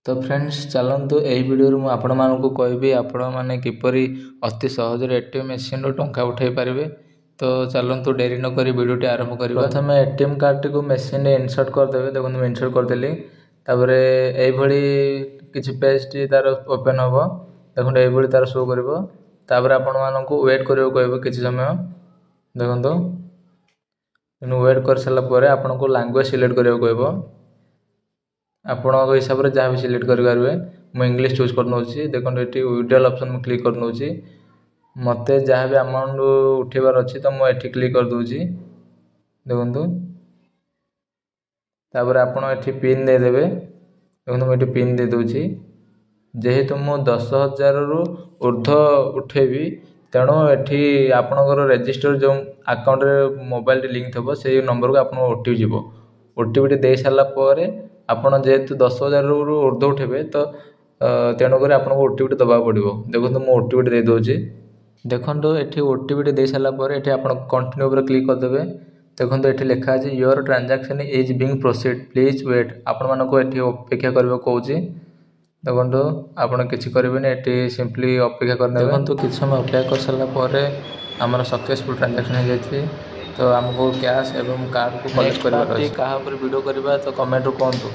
ତ ଫ୍ରେଣ୍ଡସ୍, ଚାଲନ୍ତୁ, ଏହି ଭିଡ଼ିଓରୁ ମୁଁ ଆପଣମାନଙ୍କୁ କହିବି ଆପଣମାନେ କିପରି ଅତି ସହଜରେ ଏଟିଏମ୍ ମେସିନ୍ରୁ ଟଙ୍କା ଉଠାଇ ପାରିବେ। ତ ଚାଲନ୍ତୁ, ଡେରି ନକରି ଭିଡ଼ିଓଟି ଆରମ୍ଭ କରିବା। ପ୍ରଥମେ ଏଟିଏମ୍ କାର୍ଡ଼ଟିକୁ ମେସିନ୍ରେ ଇନସର୍ଟ କରିଦେବେ। ଦେଖନ୍ତୁ, ମୁଁ ଇନସର୍ଟ କରିଦେଲି। ତାପରେ ଏଇଭଳି କିଛି ପେଜ୍ଟି ତା'ର ଓପେନ୍ ହେବ। ଦେଖନ୍ତୁ, ଏଇଭଳି ତା'ର ଶୋ କରିବ। ତାପରେ ଆପଣମାନଙ୍କୁ ୱେଟ୍ କରିବାକୁ କହିବ କିଛି ସମୟ। ଦେଖନ୍ତୁ, ୱେଟ୍ କରିସାରିଲା ପରେ ଆପଣଙ୍କୁ ଲାଙ୍ଗୁଏଜ୍ ସିଲେକ୍ଟ କରିବାକୁ କହିବ। ଆପଣଙ୍କ ହିସାବରେ ଯାହା ବି ସିଲେକ୍ଟ କରିପାରିବେ। ମୁଁ ଇଂଲିଶ ଚୁଜ୍ କରିନେଉଛି। ଦେଖନ୍ତୁ, ଏଠି ୱିଡ୍ରଲ୍ ଅପସନ୍ ମୁଁ କ୍ଲିକ୍ କରିନେଉଛି। ମୋତେ ଯାହା ବି ଆମାଉଣ୍ଟ ଉଠେଇବାର ଅଛି, ତ ମୁଁ ଏଠି କ୍ଲିକ୍ କରିଦେଉଛି। ଦେଖନ୍ତୁ, ତାପରେ ଆପଣ ଏଠି ପିନ୍ ଦେଇଦେବେ। ଦେଖନ୍ତୁ, ମୁଁ ଏଠି ପିନ୍ ଦେଇଦେଉଛି। ଯେହେତୁ ମୁଁ 10,000ରୁ ଉର୍ଦ୍ଧ୍ୱ ଉଠେଇବି, ତେଣୁ ଏଠି ଆପଣଙ୍କର ରେଜିଷ୍ଟର ଯେଉଁ ଆକାଉଣ୍ଟରେ ମୋବାଇଲଟି ଲିଙ୍କ୍ ଥିବ, ସେଇ ନମ୍ବରକୁ ଆପଣଙ୍କ ଓଟିପି ଯିବ। ଓଟିପିଟି ଦେଇସାରିଲା ପରେ ଆପଣ ଯେହେତୁ 10,000ରୁ ଉର୍ଦ୍ଧ୍ୱ ଉଠେଇବେ, ତ ତେଣୁକରି ଆପଣଙ୍କୁ ଓଟିପିଟି ଦେବାକୁ ପଡ଼ିବ। ଦେଖନ୍ତୁ, ମୁଁ ଓଟିପିଟି ଦେଇଦେଉଛି। ଦେଖନ୍ତୁ, ଏଠି ଓଟିପିଟି ଦେଇସାରିଲା ପରେ ଏଠି ଆପଣ କଣ୍ଟିନ୍ୟୁ ଉପରେ କ୍ଲିକ୍ କରିଦେବେ। ଦେଖନ୍ତୁ, ଏଠି ଲେଖା ଅଛି, "Your transaction is being proceed, please wait." ଆପଣମାନଙ୍କୁ ଏଠି ଅପେକ୍ଷା କରିବାକୁ କହୁଛି। ଦେଖନ୍ତୁ, ଆପଣ କିଛି କରିବେନି, ଏଠି ସିମ୍ପଲି ଅପେକ୍ଷା କରିନେବେ। ଦେଖନ୍ତୁ, କିଛି ସମୟ ଅପେକ୍ଷା କରିସାରିଲା ପରେ ଆମର ସକ୍ସେସଫୁଲ୍ ଟ୍ରାଞ୍ଜାକ୍ସନ୍ ହେଇଯାଇଛି। ତ ଆମକୁ କ୍ୟାସ୍ ଏବଂ କାର୍ଡ଼କୁ କଲେକ୍ଟ କରିବାର ଅଛି। କାହା ଉପରେ ଭିଡ଼ିଓ କରିବା, ତ କମେଣ୍ଟରୁ କୁହନ୍ତୁ।